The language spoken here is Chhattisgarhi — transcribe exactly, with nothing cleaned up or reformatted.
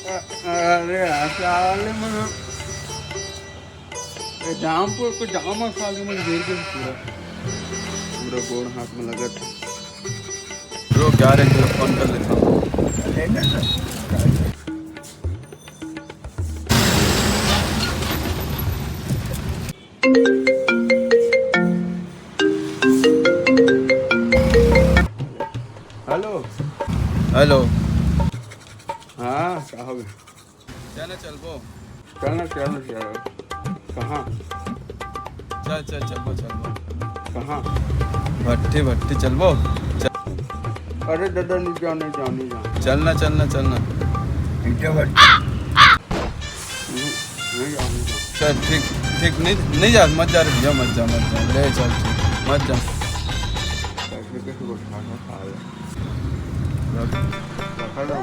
अरे यार, साले मन, ए, जाम पर को जाम, साले मन गिर के पूरा, पूरा गोड़ हाथ में लगत। रुक यार, एक फोन कर लेता हूँ। हेलो। हेलो। हाँ, का हो गया? चल ना, चलबो। चल ना, चल ना, चल। कहाँ? चल, चल, चलबो, चलबो। कहाँ? भट्टी, भट्टी चलबो। चल। अरे दादा, नहीं जाओ, नहीं जाओ, नहीं जाओ। चल ना, चल ना, चल ना। ठीक है भाई। हम्म, नहीं जाओ, नहीं जाओ। चल, ठीक, ठीक, नहीं, नहीं जा, मत जा रे भैया, मत जा, मत जा। ले चल, ठीक, मत जा। पैसे कैसे उठाना, साले? रख, रखा जाओ।